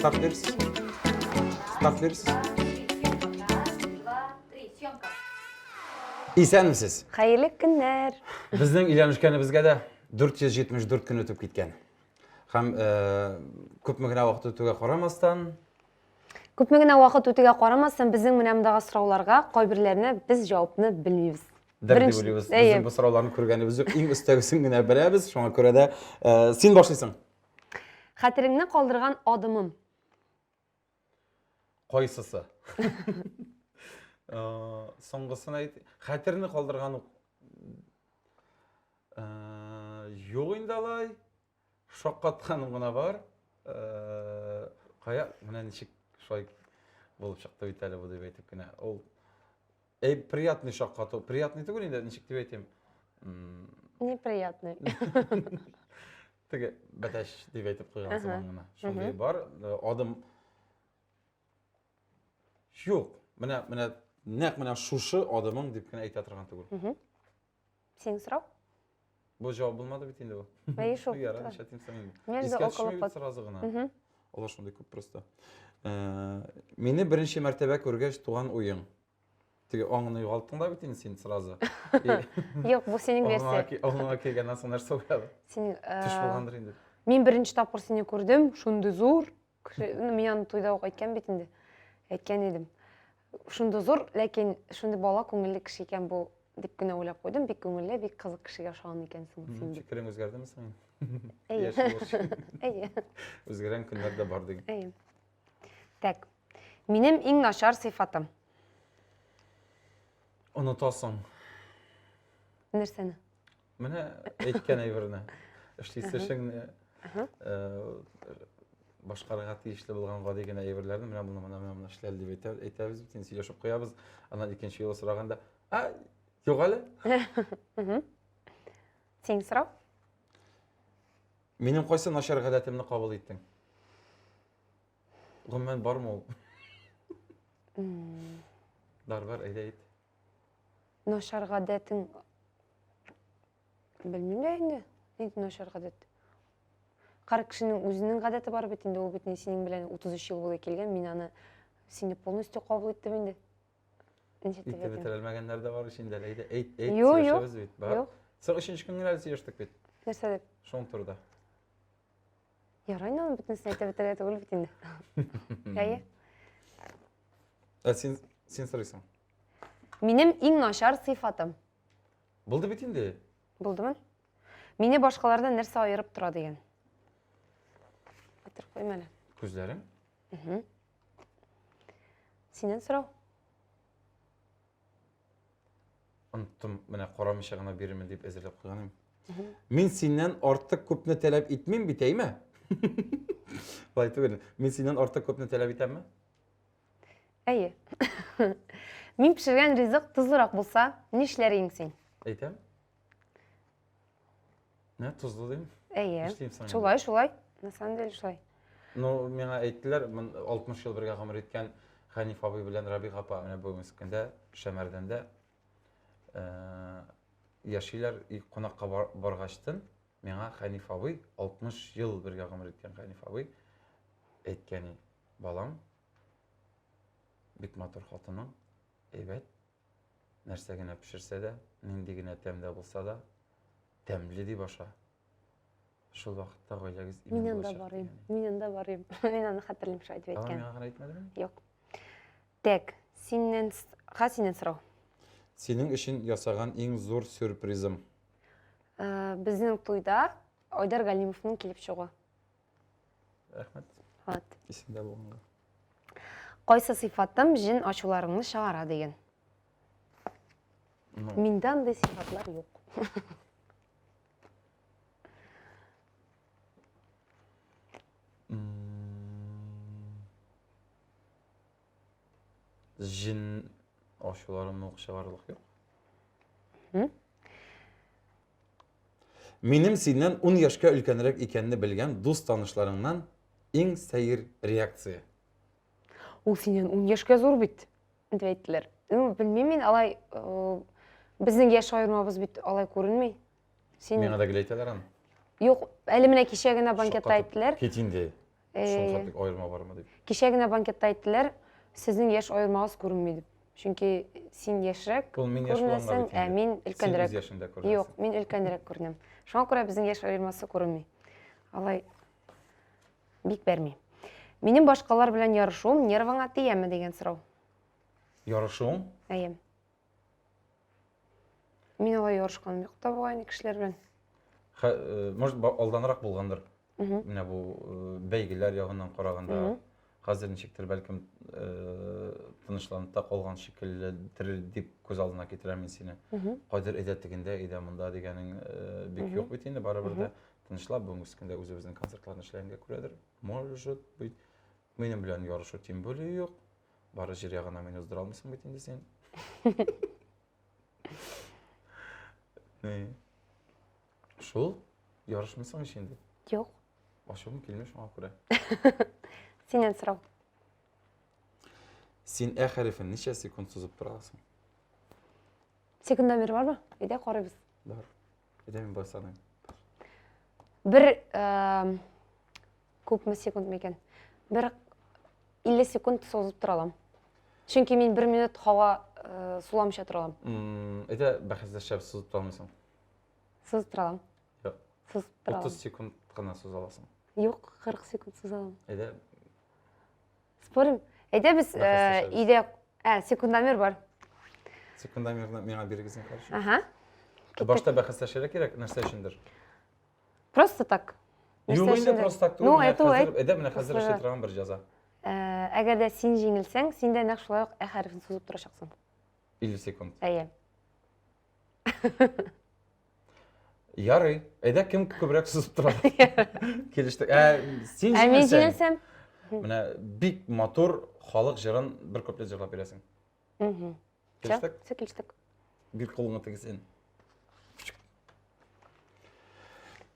Старт бирсез. Старт бирсез. Исәнмесез. Хәерле көннәр. Безнең өйләнешкәнебезгә дә 474 көн үтеп киткән. Һәм э, күпме генә вакыт үтүгә карамастан, Күпме генә вакыт үтүгә карамастан, безнең менә мондагы сорауларга кайберләренә без җавапны белмибез. Дер дип уйлыйбыз. Безнең бу сорауларны күргәнебез юк. Иң өстәгесен генә беләбез. Шуңа күрә дә э, син башлыйсың. Хәтереңне калдырган адымым. Кайсысы? Э, соңгысын әйт. Хәтерне калдырган ук. Э, юк инде алай. Шаккатканым гына бар. Э, кая, менә ничек шулай булып чыкты бит әле бу дип әйтеп кенә. Ул Эй, приятный шаккату. Приятный түгел инде, ничек дип әйтим? Неприятный. Теге бәтәч дип әйтеп куйган сыман гына. Шундый бар. Э, адым Юк. Менә менә нәкъ менә шушы адымың дип кенә әйтә торган түгел. Синең сорау? Бу җавап булмады бит инде бу. Әйе шул. Ярар, нишләтим соң инде. Между Искә около төшми бит под. сразу гына. Алар шундый күп просто. Э, мине беренче мәртәбә күргәч туган уең. Теге аңны югалттың да бит инде син сразу. Юк, бу синең версия. Аңыңа килгәннән соң нәрсә уйладың? Син Төш э, булгандыр инде. Мин беренче тапкыр сине күрдем, шундый зур. Кеше, ну, мин аны туйда ук әйткән бит инде. Әйткән идем. Шундый зур, ләкин шундый бала күңелле кеше икән бу дип кенә уйлап куйдым. Бик күңелле, бик кызык кешегә ошаган икәнсең син дип. Фикерең үзгәрдеме соң? Әйе. Яшь, яшь. Әйе. Үзгәргән көннәр дә бар диген. Әйе. Так. Минем иң начар сыйфатым. Онытасың. Нәрсәне? Менә әйткән әйберне. Эшлисе эшеңне э, башкарырга тиешле булган гади генә әйберләрне менә моны менә моны эшләл дип әйтә, әйтәбез бит инде сөйләшеп куябыз. Аннан икенче юлы сораганда, а, юк әле. Синең сорау? Минем кайсы начар гадәтемне кабул иттең? Гомумән бармы ул? Бар, бар, әйдә әйт. Начар гадәтең белмим дә инде. Нинди начар гадәт? Һәр кешенең үзенең гадәте бар бит инде, ул бит не синең белән 33 ел буе килгән, мин аны сине полностью кабул иттем инде. Ничек дип Итеп әйтим? бетерелмәгәннәр дә бар ич инде әле. Әйдә, әйт, әйт, Юк, юк, сөйләшәбез бит. Бар. юк. Соң өченче көн генә әле сөйләштек бит. Нәрсә дип? Шуның турыда. Ярар инде, аны бөтенесен әйтеп бетерергә түгел бит инде. Әйе. Ә син, син сорыйсың. Минем иң начар сыйфатым. Булды бит инде. Булдымы? Мине башкалардан нәрсә аерып тора дигән. Әйтеп куйм әле. Күзләрең? Синнән сорау. Оныттым, менә карамыйча гына бирермен дип әзерләп куйган идем. Мин синнән артык күпне таләп итмим бит, әйме? Болай түгел. Мин синнән артык күпне таләп итәмме? Әйе. Мин пешергән ризык тозлырак булса, нишләр идең син? Әйтәм. Нә, тозлы дим. Әйе. Нишлим соң инде? Шулай, шулай. На самом деле шулай. Ну, миңа әйттеләр, 60 ел бергә гомер иткән Хәниф абый белән Рабига апа менә бүгенге көндә Шәмәрдәндә э, яшиләр. И кунакка баргачтын миңа Хәниф абый 60 ел бергә гомер иткән Хәниф абый әйткән, балам, бик матур хатының, әйбәт, нәрсә генә пешерсә дә, нинди генә тәмдә булса да, тәмле дип аша. Шул вакытта гаиләгез имин Мин анда булачак барыйм. дигән. Мин анда барыйм. Мин аны хәтерлим шулай дип Алар әйткән. миңа гына әйтмәдеме? Юк. Так, синнән ха синнән сорау. Синең өчен ясаган иң зур сюрпризым. Э, безнең туйда Айдар Галимовның килеп чыгуы. Рәхмәт. Вот. Исеңдә булганга. Кайсы сыйфатым җен ачуларыңны чыгара дигән. Ну. Миндә андый сыйфатлар юк. Җен ачуларымны ук чыгарлык юк. Минем синнән 10 яшькә өлкәнрәк икәнне белгән дус танышларыңнан иң сәер реакция. Ул синнән 10 яшькә зур бит, дип әйттеләр. Ну, белмим мин, алай э, безнең яшь аермабыз бит алай күренми. Син Миңа да гел әйтәләр аны. Юк, әле менә кичә генә банкетта әйттеләр. Кит инде. Шул хәтлек аерма бармы дип. Кичә генә банкетта әйттеләр, сезнең яшь аермагыз күренми дип. Чөнки син яшьрәк күренәсең, ә мин өлкәнрәк. Син үз яшеңдә күренәсең. Юк, мин өлкәнрәк күренәм. Шуңа күрә безнең яшь аермасы күренми. Алай бик бәрми. Минем башкалар белән ярышуым нервыңа тияме дигән сорау. Ярышуың? Әйе. Мин алай ярышканым юк та бугай кешеләр белән. Э, может, алданрак булгандыр. Менә бу э, бәйгеләр ягыннан караганда, хәзер ничектер бәлкем э, тынычланып та калган шикелледер дип күз алдына китерәм мин сине. Кайдыр әйдә тегендә, әйдә монда дигәнең бик юк бит инде барыбер дә. Тынычлап бүгенге көндә үзебезнең концертларны эшләгәнгә күрәдер. Может быть, минем белән ярышу тем более юк. Бары җир ягына мине уздыра алмыйсың бит инде син. Ни? Шул, ярышмыйсың ич инде. Юк. Ачуым килми шуңа күрә. Синнән сорау. Син ә хәрефен ничә секунд сузып тора аласың? Секундомер бармы? Әйдә карыйбыз. Бар. Әйдә мин болай саныйм. Бер күпме секунд микән? Бер 50 секунд сузып тора алам. Чөнки мин бер минут һава э, суламыйча тора алам. Әйдә бәхәсләшәбез, сузып тора алмыйсың. Сузып тора алам. Юк. Сузып тора 30 секунд кына суза аласың. Юк, 40 секунд суза алам. Әйдә. Спорим? Әйдә без э, өйдә ә, секундомер бар. Секундомерны миңа бирегез, хорошо. Ага. Башта бәхәсләшергә кирәк, нәрсә өчендер? Просто так. Юк инде просто так түгел. Ну, это хәзер, әйдә менә хәзер эшли торган бер җәза. Э, әгәр дә син җиңелсәң, син дә нәкъ шулай ук ә хәрефен сузып торачаксың. 50 секунд. Әйе. Ярый. Әйдә кем күбрәк сузып тора. Килештек. Ә син җиңелсәң. Ә мин җиңелсәм? Менә бик матур халык җырын бер куплет җырлап бирәсең. Килештек? Все, килештек. Бир кулыңны тегесен.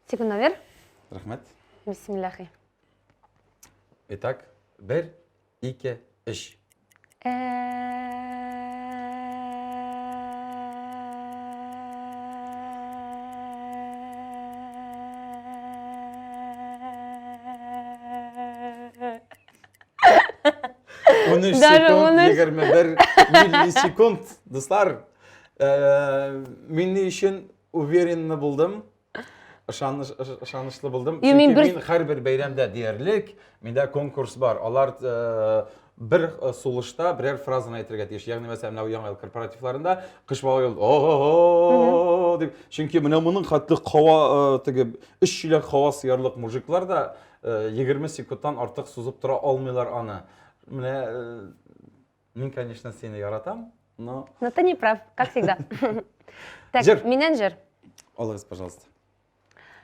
Секундна бер. Рәхмәт. Бисмиллахи. Итак, бер, ике, өч. 13 секунд, 21 миллисекунд, дуслар. Э, мин ни өчен уверенно булдым? Ышанычлы булдым. Чөнки мин һәрбер бәйрәмдә диярлек миндә конкурс бар. Алар э, бер э, сулышта берәр фразаны әйтергә тиеш. Ягъни мәсәлән, менә яңа ел корпоративларында кыш бабай ул о дип. Чөнки менә моның хәтле һава теге өч чиләк һава сыярлык мужиклар да 20 секундтан артык сузып тора алмыйлар аны. Менә э, мин, конечно, сине яратам, но... Но ты не прав, как всегда. Так, Җыр. миннән җыр. Алыгыз, пожалуйста.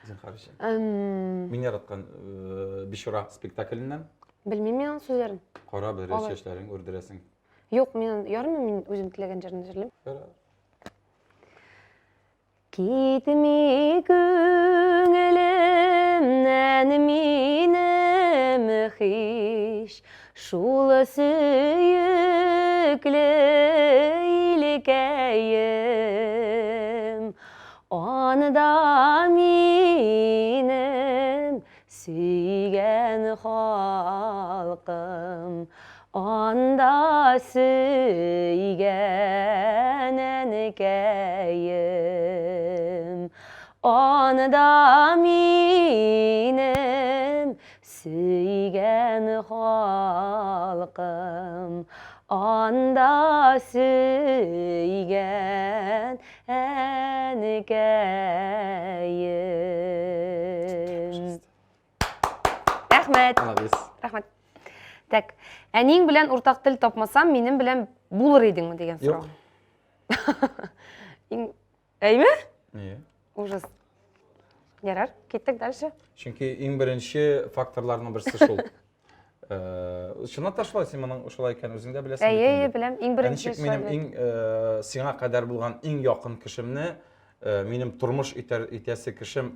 Зинһар өчен. Мин яраткан э, Бичура спектакленнән. Белмим мин аның сүзләрен. Кара бөре чәчләрең үрдерәсең. Юк, мин ярыймы мин үзем теләгән җырны җырлыйм? Ярар. Китми күңелемнән минем һич Шул сөекле илкәем Анда минем Сөйгән халкым анда сөйгән әнкәем. Анда минем сөйгән халкым, анда сөйгән әнкәем. Рәхмәт. Молодец. Рәхмәт. Так, әниең белән уртак тел тапмасам, минем белән булыр идеңме дигән сорау. Юк. Иң Әйме? Ие. Ужас. Ярар, киттек дальше. Чөнки иң беренче факторларның берсе шул. Э, чынлап та шулай, син моның шулай икәнен үзең дә беләсең. Әйе, әйе, беләм. Иң беренче Ничек минем иң э, сиңа кадәр булган иң якын кешемне, э, минем тормыш итәр итәсе кешем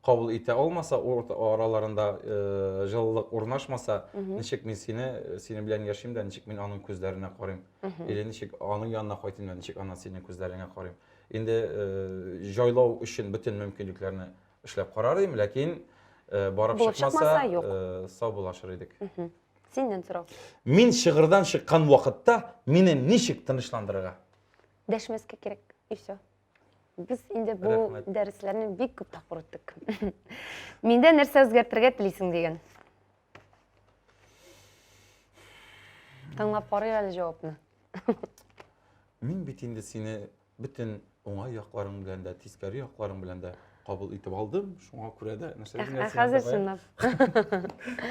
кабул итә алмаса, араларында э, җылылык урнашмаса, ничек мин сине, синең белән яшим дә, ничек мин аның күзләренә карыйм? Или ничек аның янына кайтыйм да, ничек ана синең күзләреңә карыйм? Инде э, җайлау өчен бөтен мөмкинлекләрне эшләп карар идем, ләкин Барып Булып чыкмаса, чыкмаса, юк. Саубуллашыр идек. Синнән сорау. Мин чыгырдан чыккан вакытта мине ничек тынычландырырга? Дәшмәскә кирәк, и все. Без инде бу Рәхмәт. дәресләрне бик күп тапкыр үттек. Миндә нәрсә үзгәртергә телисең дигән. Тыңлап карыйк әле җавапны. Мин бит инде сине бөтен уңай якларың белән дә, тискәре якларың белән дә кабул итеп алдым. Шуңа күрә дә нәрсә Ә хәзер чынлап.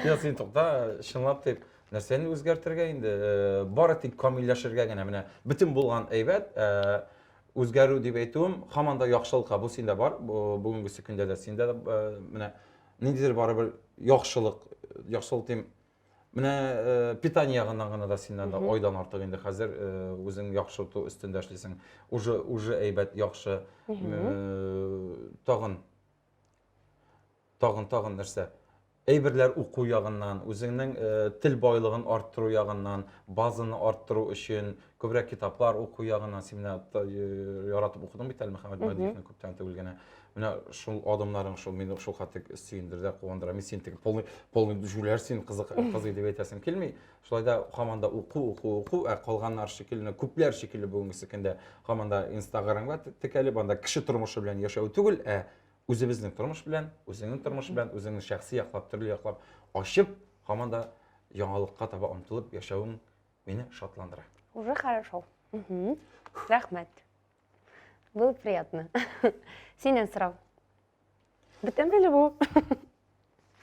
Я син тукта, чынлап дип, нәрсәне үзгәртергә инде? Э, бары тик камилләшергә генә менә бөтен булган әйбәт, э, үзгәрү дип әйтүем һаман да яхшылыкка. Бу синдә бар, бүгенгесе көндә дә синдә дә э, менә ниндидер барыбер яхшылык, яхшылык дим. Менә э, питание ягыннан гына да синнән дә айдан артык инде хәзер э, үзең яхшырту өстендә эшлисең. Уже уже әйбәт, яхшы. Э, тагын тагын тагын нәрсә? Әйберләр уку ягыннан, үзеңнең тел байлыгын арттыру ягыннан, базаны арттыру өчен күбрәк китаплар уку ягыннан син менә яратып укыдың бит әле Мөхәммәд Мәһдиевне күптән түгел генә. Менә шул адымнарың шул мине шул хәтле сөендерде, куандыра. Мин син теге полный полный җүләр син кызык кызый дип әйтәсем килми. Шулай да һаман да уку, уку, уку, ә калганнар шикелле, күпләр шикелле бүгенгесе көндә һаман да Инстаграмга текәлеп, анда кеше тормышы белән яшәү түгел, ә үзебезнең тормыш белән, үзеңнең тормыш белән, үзеңне шәхси яклап, төрле яклап ачып, һаман да яңалыкка таба омтылып яшәвең мине шатландыра. Уже хорошо. Рәхмәт. Было приятно. Синнән сорау. Бетәме әле бу?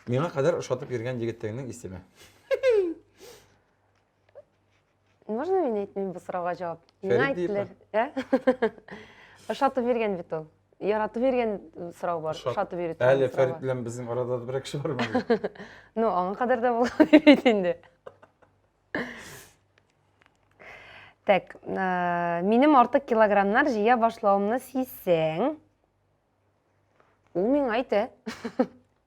Миңа кадәр ошатып йөргән егетеңнең исеме. Можно мин әйтмим бу сорауга җавап? Миңа әйттеләр. Ә? Ошатып йөргән бит ул. Яратып йөргән сорау бар. Ошатып йөрү. Әле Фәрит белән безнең арада да бер кеше бармы? Ну, аңа кадәр дә булган бит инде. Так, э, минем артык килограммнар җыя башлавымны сизсәң, ул миңа әйтә.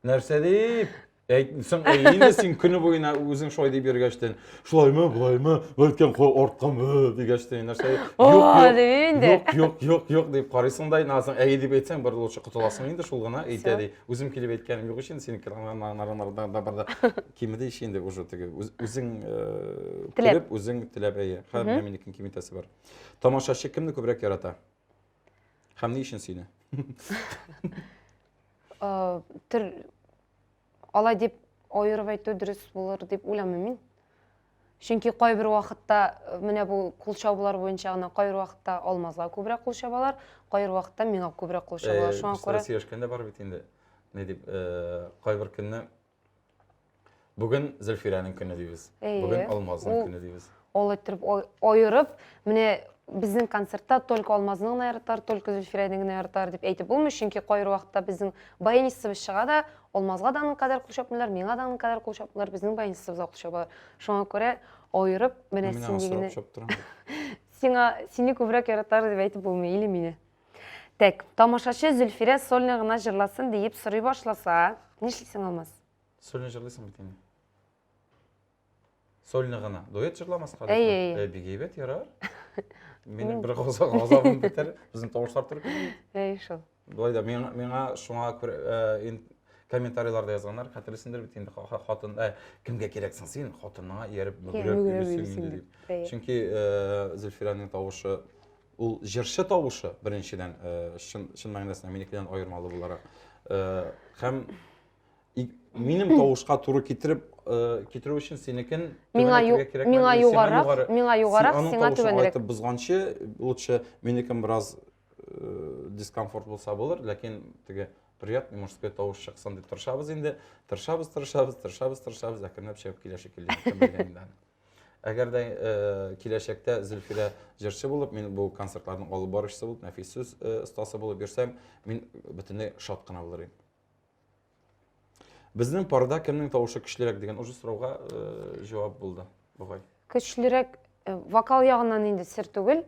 Нәрсә дип? Әйт, соң инде син көне буена үзең шулай дип йөргәчтен, шулаймы, болаймы, бәлкем артканмы дигәчтен, нәрсә? Юк, юк, инде. Юк, юк, юк, юк дип карыйсың да, инде әй дип әйтсәң, бер лучше котыласың инде шул гына әйтә ди. Үзем килеп әйткәнем юк ич инде, синеке да бар да кимеде ич инде уже теге үзең теләп, үзең теләп әйе. Хәзер менә минекен киметәсе бар. Тамашачы кемне күбрәк ярата? Һәм ни өчен сине? Төр алай дип аерып әйтү дөрес булыр дип уйламыйм мин. Чөнки кайбер вакытта э, менә бу кул чабулар буенча гына кайбер вакытта Алмазга күбрәк кул чабалар, кайбер вакытта миңа күбрәк кул чабалар. Шуңа күрә сөйләшкәндә бар бит инде. Ни дип, э, кайбер көнне бүген Зөлфирәнең көне дибез. Бүген Алмазның көне дибез. Ул иттереп аерып, менә безнең концертта только Алмазны гына яраталар, только Зөлфирәне генә яраталар дип әйтеп булмый, чөнки кайбер вакытта безнең баянистыбыз чыга да, Алмазга да аның кадәр кул чапмыйлар, миңа да аның кадәр кул чапмыйлар, безнең баянистыбызга кул чабалар. Шуңа күрә аерып, менә син генә Сиңа сине күбрәк яраталар дип әйтеп булмый, или мине. Так, тамашачы Зөлфирә сольно гына җырласын диеп сорый башласа, нишлисең, Алмаз? Сольно җырлыйсың бит инде. Сольно гына. Дуэт җырламаска дип. Әйе, әйе. Э, бик әйбәт, ярар. Минем бер газабым бетәр. Безнең тавышлар туры килми. Әйе, шул. Болай да миңа, миңа шуңа күрә э, комментарийларда язганнар, хәтерлисеңдер бит инде хатын, ә, кемгә кирәксең син, хатыныңа ияреп мөгрәп йөрисең инде дип. Чөнки э, Зөлфирәнең тавышы ул җырчы тавышы беренчедән, чын чын мәгънәсендә минекедән аермалы буларак. Һәм минем тавышка туры китереп э, китерү өчен синекен миңа миңа югарырак миңа югарырак сиңа түбәнрәк айтып бозганчы лучше минекен бераз э, дискомфорт булса булыр ләкин теге приятный мужской тавыш чыксын дип тырышабыз инде тырышабыз тырышабыз тырышабыз тырышабыз әкренләп чыгып килә шикелле кем белгән инде аны әгәр дә э, киләчәктә Зөлфирә җырчы булып мин бу концертларның алып баручысы булып нәфис сүз остасы булып йөрсәм мин бөтенләй шат кына булыр идем Безнең парда кемнең тавышы көчлерәк дигән уже сорауга э, җавап булды бугай. Көчлерәк э, вокал ягыннан инде сер түгел.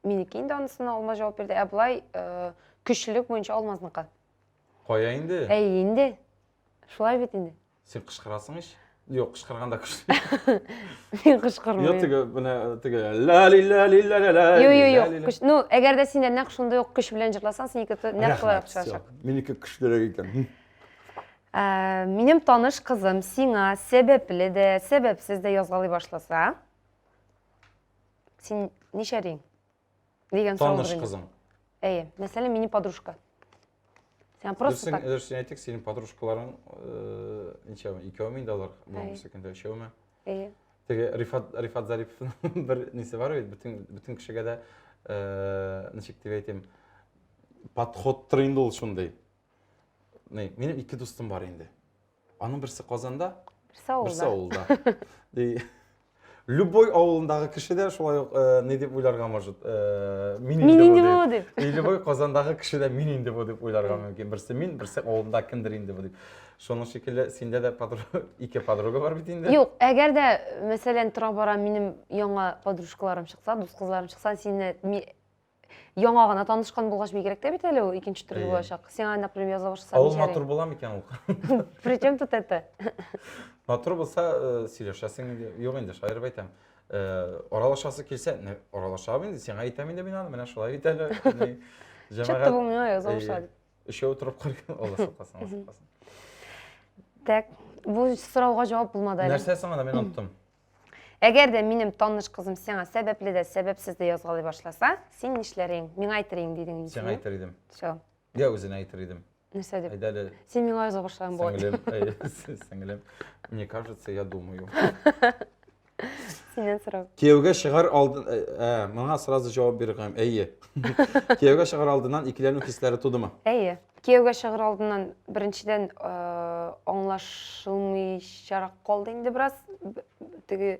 Минеке инде анысына Алмаз җавап бирде. Ә болай э, көчлелек буенча Алмазныкы. Кая инде? Әй инде. Шулай бит инде. Син кычкырасың ич. Юк, кычкырганда көчле. Мин кычкырмыйм. Юк, теге менә теге ла ли ла ли ла ла ла. Юк, юк, юк. Көч, ну, әгәр дә син дә нәкъ шундый ук көч белән җырласаң, синеке нәкъ шулай ук чыгачак. Минеке көчлерәк икән. Ә, минем таныш кызым сиңа сәбәпле дә, сәбәпсез дә язгалый башласа, син нишләр Дигән сорау. Таныш кызың. Әйе, мәсәлән, минем подружка. Сиңа просто так. Дөресен әйтик, синең подружкаларың э, ничәү? Икәүме инде алар? Бүгенге көндә өчәүме? Әйе. Теге Рифат Рифат Зариповның бер нисе бар бит, бөтен бөтен кешегә дә э, ничек дип әйтим, подходтыр инде ул шундый. Ни, минем ике дустым бар инде. Аның берсе Казанда, берсе авылда. Берсе авылда. Ди, любой авылындагы кеше дә шулай ук э, ни дип уйларга может, э, мин инде бу дип. И любой Казандагы кеше дә мин инде бу дип уйларга мөмкин. Берсе мин, берсе авылында кемдер инде бу дип. Шуның шикелле синдә дә ике подруга бар бит инде. Юк, әгәр дә, мәсәлән, тора-бара минем яңа подружкаларым чыкса, дус кызларым чыкса, сине Яңа гына танышкан булгач бигрәк тә бит әле ул икенче төрле булачак. Сиңа, например, яза башласа. Ә ул матур була микән ул? При чем тут это? Матур булса, э, сөйләшәсең инде. Юк инде, шаярып әйтәм. Э, аралашасы килсә, аралашам инде, сиңа әйтәм инде мин аны, менә шулай бит әле. Җәмәгать. Чё-то бу миңа яза башлады. Өчәү торып карый, Алла сакласын, Алла сакласын. Так, бу сорауга җавап булмады әле. Нәрсә соң анда, мин оныттым. Әгәр дә минем таныш кызым сиңа сәбәпле дә, сәбәпсез дә язгалый башласа, син нишләр идең? Миңа әйтер идең дидең инде. Сиңа әйтер идем. Всё. Я үзенә әйтер идем. Нәрсә дип? Әйдә әле. Син миңа яза башлаган була. Сеңлем, сеңлем. Мне кажется, я думаю. Синнән сорау. Кияүгә чыгар алдын, э, э, моңа сразу җавап биргән. Әйе. Кияүгә чыгар алдыннан икеләнү хисләре тудымы? Әйе. Кияүгә чыгар алдыннан беренчедән э, аңлашылмыйчарак калды инде бераз. Теге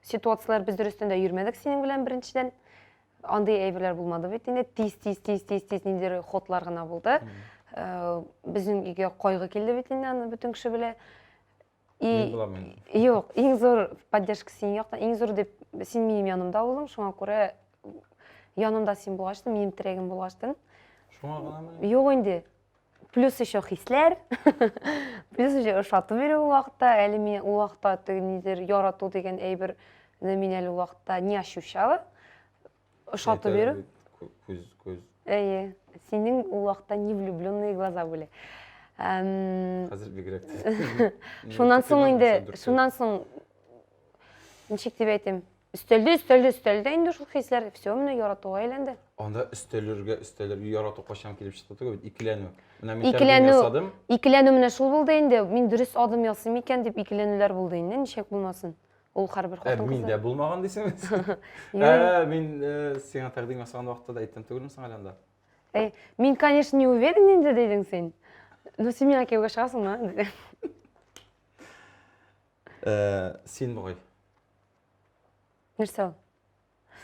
ситуацияләр без дөрестән дә йөрмәдек синең белән беренчедән. Андый әйберләр булмады бит инде. Тиз, тиз, тиз, тиз, тиз ниндидер ходлар гына булды. Э, безнең өйгә кайгы килде бит инде, аны бөтен кеше белә. И, Мин булам инде. Юк, иң зур поддержка синең яктан, иң зур дип син минем янымда булдың, шуңа күрә янымда син булгачтын, минем терәгем булгачтын. Шуңа гынамы? Юк инде. Плюс еще хисләр, плюс еще ошату бирү ул вакытта, әле мин ул вакытта теге нидер ярату дигән әйберне мин әле ул вакытта не ощущала. Ошату бирү. Күз, күз. Әйе, синең ул вакытта не влюбленные глаза были. Хәзер бигрәк тә. Шуннан соң инде, шуннан соң ничек дип әйтим, өстәлде, өстәлде, өстәлде инде шул хисләр, все, менә яратуга әйләнде. Анда өстәлергә, өстәлер, ярату кайчан килеп чыкты түгел бит, икеләнү. Менә мин икеләнү, ясадым. Икеләнү менә шул булды инде, мин дөрес адым ясыйм икән дип икеләнүләр булды инде, ничек булмасын. Ул һәрбер хатын-кызда. Ә миндә булмаган дисеңме? Ә, мин э, сиңа тәкъдим ясаган вакытта да әйттем түгелме соң әле анда? Әй, мин, конечно, не уверен инде дидең син. Но син миңа кияүгә чыгасыңмы? Э, син бугай. Нәрсә ул?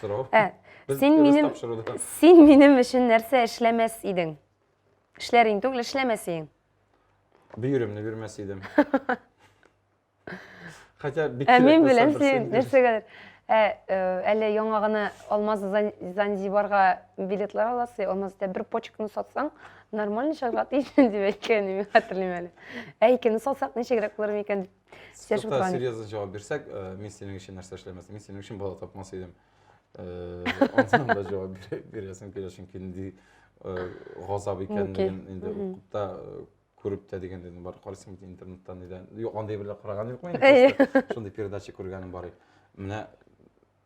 Сорау. Ә, син минем син минем өчен нәрсә эшләмәс идең? Эшләр идең түгел, эшләмәс идең. Бөеремне бирмәс идем. Хотя бик Ә мин беләм син нәрсәгәдер. Ә, э, әле яңа гына Алмаз Занзибарга билетлар аласы, Алмаз әйтә, бер почканы сатсаң, нормально чыгарга тиеш дип әйткән, мин хәтерлим әле. Ә икене сатсак ничегрәк булыр микән дип сөйләшеп утырган. Серьезно җавап бирсәк, э, мин синең өчен нәрсә эшләмәс, мин синең өчен бала тапмас идем. Э, аннан да җавап бирәсем килә, чөнки нинди газап икәнлеген инде укып та күреп тә дигән дидем бар карыйсың бит интернеттан нидән юк андый берлә караган юк мин шундый передача күргәнем бар менә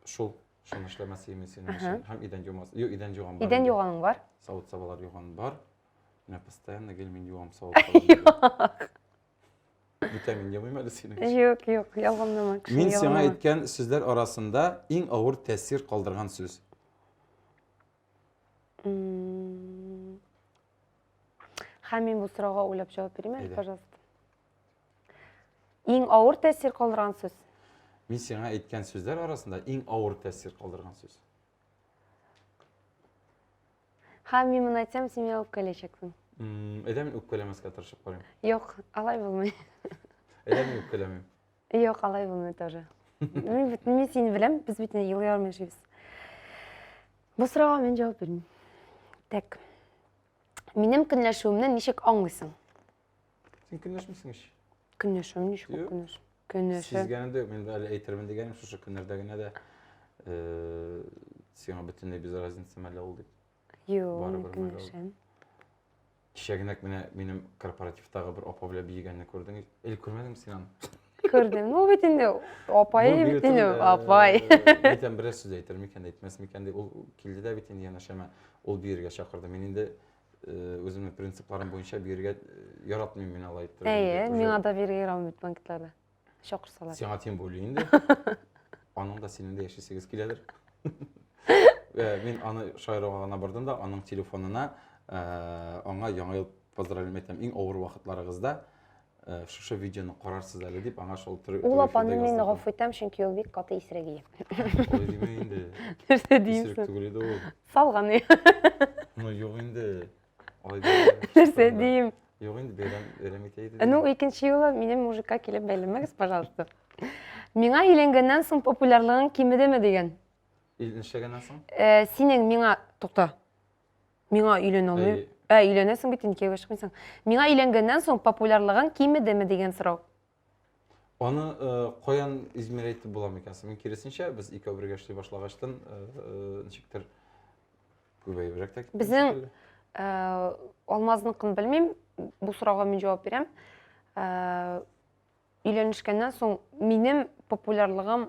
шул шуны эшләмәс идем синең өчен һәм идән юмас юк идән юган бар идән юганың бар савыт сабалар юган бар менә постоянно гел мин юам савыт сабалар Бүтән мин юмыйм әле синең өчен. Юк, юк, ялганлама. Мин сиңа әйткән сүзләр арасында иң авыр тәэсир калдырган сүз. Һәм мин бу сорауга уйлап җавап бирим әле, пожалуйста. Иң авыр тәэсир калдырган сүз. Мин сиңа әйткән сүзләр арасында иң авыр тәэсир калдырган сүз. Һәм мин моны әйтсәм, син миңа үпкәләячәксең. Әйдә мин үпкәләмәскә тырышып карыйм. Юк, алай булмый. Әйдә мин үпкәләмим. Юк, алай булмый тоже. Мин бит мин сине беләм, без бит ел ярым яшибез. Бу сорауга мин җавап бирмим. Так. Минем көнләшүемне ничек аңлыйсың? Син көнләшмисең ич. Көнләшүем ничек ул көнләшү? Көнләшү. Сизгәнемдә мин әле әйтермен дигәнем шушы көннәрдә генә дә э, сиңа бөтенләй без разница мәллә ул дип. Юк, мин көнләшәм. Кичә генә менә минем корпоративтагы бер апа белән биегәнне күрдең. Элек күрмәдеңме син аны? Күрдем. Ну бит инде апай бит инде апай. Әйтәм, берәр сүз әйтер микән, әйтмәс микән дип. Ул килде дә бит инде янәшәмә. Ул биергә чакырды. Мин инде үземнең принципларым буенча биергә яратмыйм мин алай иттереп. Әйе, миңа да биергә ярамый бит банкетларда. Чакырсалар. Сиңа тем более инде. Аның да синең дә яшисегез киләдер. Э, мин аны шаярга гына бардым да, аның телефонына э, аңа яңа ел поздравление әйтәм. Иң авыр вакытларыгызда э, шушы видеоны карарсыз әле дип аңа шул туры Ул апаны мин гафу итәм, чөнки ул бик каты исерек иде. Алай димә инде. Нәрсә дим Исерек түгел иде ул. Салган. Ну юк инде. Нәрсә дим? Юк инде, бәйрәм, бәйрәм итә иде. Ну, икенче юлы минем мужикка килеп бәйләнмәгез, пожалуйста. Миңа өйләнгәннән соң популярлыгың кимедеме дигән. Нишләгәннән соң? Э, синең миңа тукта. Миңа өйләнә алмыйм. Ә, өйләнәсең бит инде, кияүгә чыкмыйсың. Миңа өйләнгәннән соң популярлыгың кимедеме дигән сорау. Аны э, каян измерять итеп була микән? Мин киресенчә, без икәү бергә эшли башлагачтын, э, ничектер Күбәебрәк тә киткән Безнең э, Алмазныкын белмим, бу сорауга мин җавап бирәм. Э, өйләнешкәннән соң минем популярлыгым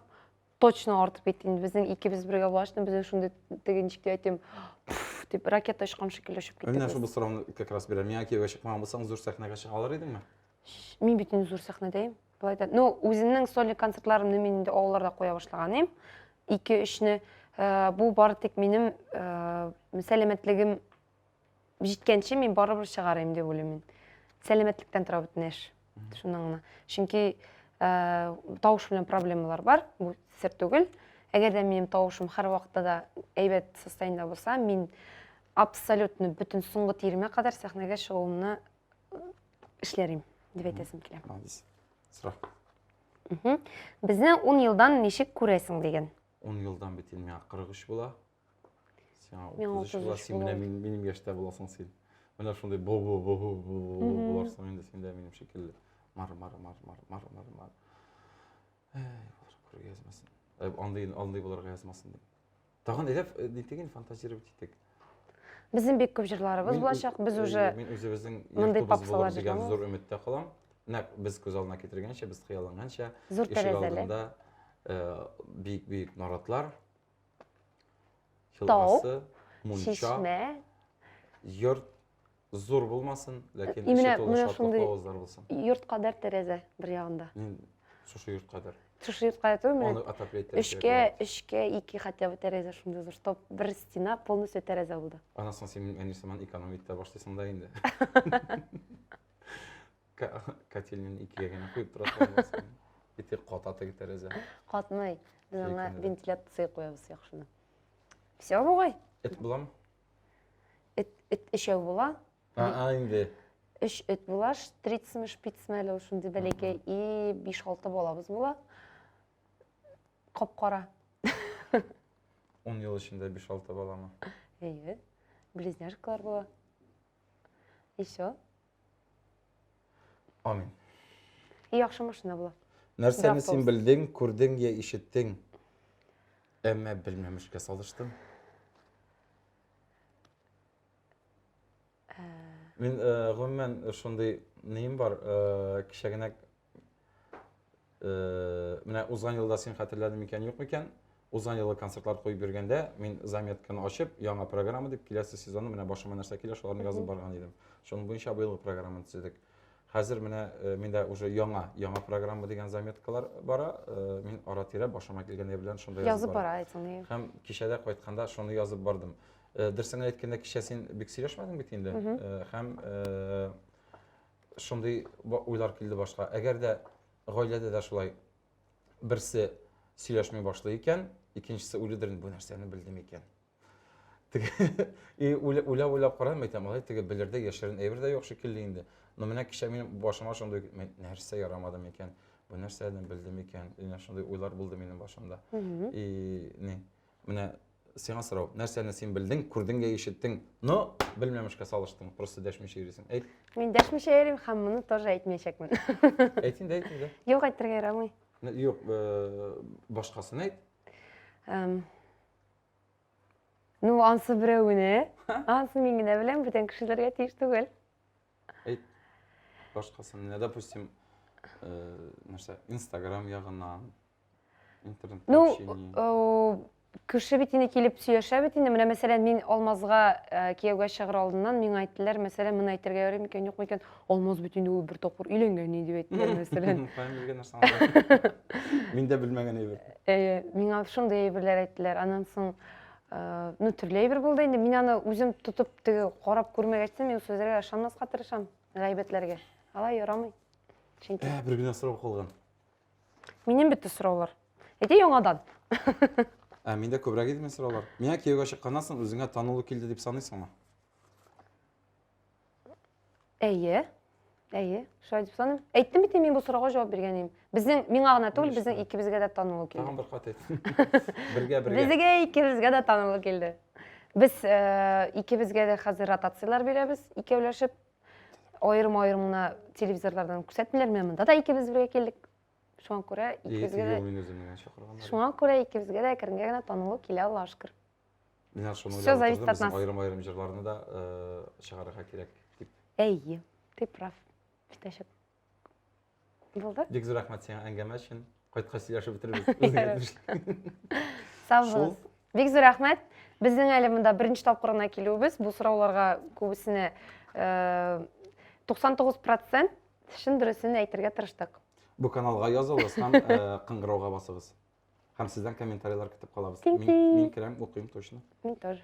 точно артып китте инде. Безнең икебез бергә булгач, безнең шундый теге ничек дип әйтим, дип ракета очкан шикелле очып киттек. Менә шул сорауны как раз бирәм. Миңа кияүгә чыкмаган булсаң, зур сәхнәгә чыга алыр идеңме? Мин бит инде зур сәхнәдәем. Былай да, ну, үземнең сольный концертларымны мин инде авылларда куя башлаган идем. Ике-өчне. Э, бу бары тик минем э, сәламәтлегем җиткәнче мин барыбер чыгарыйм дип уйлыйм мин. Сәламәтлектән тора бөтен эш. Шуннан гына. Чөнки э, тавыш белән проблемалар бар, бу сер түгел. Әгәр дә минем тавышым һәрвакытта да әйбәт состояниедә булса, мин абсолютно бөтен соңгы тиремә кадәр сәхнәгә чыгуымны эшләрим дип әйтәсем килә. Молодец. Сора. Безне 10 елдан ничек күрәсең дигән. 10 елдан бит инде миңа 43 була. Сиңа 33 була. Син менә минем яшьтә буласың син. Менә шундый бу бу бу бу бу буларсың инде син дә минем шикелле. Мар мар мар мар мар мар мар. Әй, булар күрергә язмасын. Андый андый булырга язмасын дип. Тагын әйдә, нитеген фантазировать итик. Безнең бик күп җырларыбыз булачак. Без уже мин үзебезнең мондый попсалар дигән зур өметтә калам. Нәкъ без күз алдына китергәнчә, без хыялланганча, зур тәрәзәле. Алдында бик-бик наратлар, тау, мунча, чишмә, йорт Зур булмасын, ләкин эче тулы шатлыклы авызлар булсын. Йорт кадәр тәрәзә бер ягында. Мин шушы йорт кадәр. Шушы йорт кадәр түгел, менә. Аны Өчкә, өчкә, ике хотя бы тәрәзә шундый зур, чтоб бер стена полностью тәрәзә булды. Аннан соң син әни сыман экономить итә башлыйсың да инде. Котельныйны икегә генә куеп торасың. Ите ката теге тәрәзә. Катмый. Без аңа вентиляция куябыз яхшыны. Все бугай. Эт буламы? Эт, эт өчәү була. А, инде. Өч эт була, штрицме, шпицме әле ул шундый бәләкәй. И 5-6 балабыз була. Кап-кара. 10 ел эчендә 5-6 баламы? Әйе. Близняшкалар була. И все. Амин. И яхшы машина була. Нәрсәне син белдең, күрдең я ишеттең, әмма белмәмешкә салыштың? Мин э, гомумән шундый нием бар, э, кичә генә э, менә узган елда син хәтерләдең микән, юк микән? Узган елы концертлар куеп йөргәндә, мин заметканы ачып, яңа программа дип киләсе сезонны менә башыма нәрсә килә, шуларны язып барган идем. Шуның буенча быелгы программаны төзедек. Хәзер менә э, миндә уже яңа, яңа программа дигән заметкалар бара. Э, мин ара-тирә башыма килгән белән шунда язып бара әйтсең. Һәм кичәдә кайтканда шуны язып бардым. Э, дөресен әйткәндә, кичә син бик сөйләшмәдең бит инде. Һәм шундый уйлар килде башка. Әгәр дә гаиләдә дә шулай берсе сөйләшми башлый икән, икенчесе уйлыйдыр, бу нәрсәне белдем икән. Теге и уйлап уйлап карадым, әйтәм, алай теге белердә яшерен әйбер дә юк шикелле инде. Но менә кичә минем башыма шундый нәрсә ярамады микән? Бу нәрсәне белдем микән? Менә шундый уйлар булды минем башымда. И ни, менә сиңа сорау, нәрсәне син белдең, күрдең я ишеттең, но белмәмешкә салыштың, просто дәшмичә йөрисең. Әйт. Мин дәшмичә йөрим һәм моны тоже әйтмәячәкмен. Әйт инде, әйт инде. Юк, әйтергә ярамый. Юк, э, башкасын әйт. Ну, ансы берәү генә. Ансы мин генә беләм, бүтән кешеләргә тиеш түгел. Башкасын, менә, допустим, э, нәрсә, Инстаграм ягыннан, интернет Ну, э, кеше бит инде килеп сөйләшә бит инде. Менә мәсәлән, мин Алмазга э, кияүгә чыгыр алдыннан миңа әйттеләр, мәсәлән, моны әйтергә ярый микән, юк микән? Алмаз бит инде ул бер тапкыр өйләнгән дип әйттеләр, мәсәлән. Каян белгән нәрсә анда? Мин дә белмәгән әйбер. Әйе, миңа шундый әйберләр әйттеләр. Аннан соң, э, ну, төрле әйбер булды инде. Мин аны үзем тотып теге карап күрмәгәч тә, мин ул сүзләргә ышанмаска тырышам, гайбәтләргә. Алай ярамый. Чөнки Ә, бер генә сорау калган. Минем бетте сораулар. Әйтә яңадан. Ә миндә күбрәк идеме сораулар? Миңа кияүгә чыкканнан соң үзеңә танылу килде дип саныйсыңмы? Әйе. Әйе, шулай дип саныйм. Әйттем бит мин бу сорауга җавап биргән идем. Безнең миңа гына түгел, безнең икебезгә дә танылу килде. Тагын бер кат әйт. Бергә бергә. Безгә икебезгә дә танылу килде. Без э, икебезгә дә хәзер ротацияләр бирәбез, икәүләшеп. Аерым-аерым гына телевизорлардан күрсәтмиләр. Менә монда да икебез бергә килдек. Шуңа күрә икебезгә дә мин үземне генә чакырганнар. Шуңа күрә икебезгә дә әкренгә генә танылу килә, Аллага шөкер. Мин шуны уйлап утырдым, безнең аерым-аерым җырларны да э, чыгарырга кирәк дип. Әйе, ты прав. Фитәшек. Булды? Бик зур рәхмәт сиңа әңгәмә өчен. Кайткач сөйләшеп бетерербез. Сау булыгыз. Бик зур рәхмәт. Безнең әле монда беренче тапкыр гына килүебез. Бу сорауларга күбесенә 99% э, чын дөресен әйтергә тырыштык. Бу каналга язылыгыз һәм э, кыңгырауга басыгыз. Һәм сездән комментарийлар көтеп калабыз. Мин, мин керәм, укыйм точно. Мин тоже.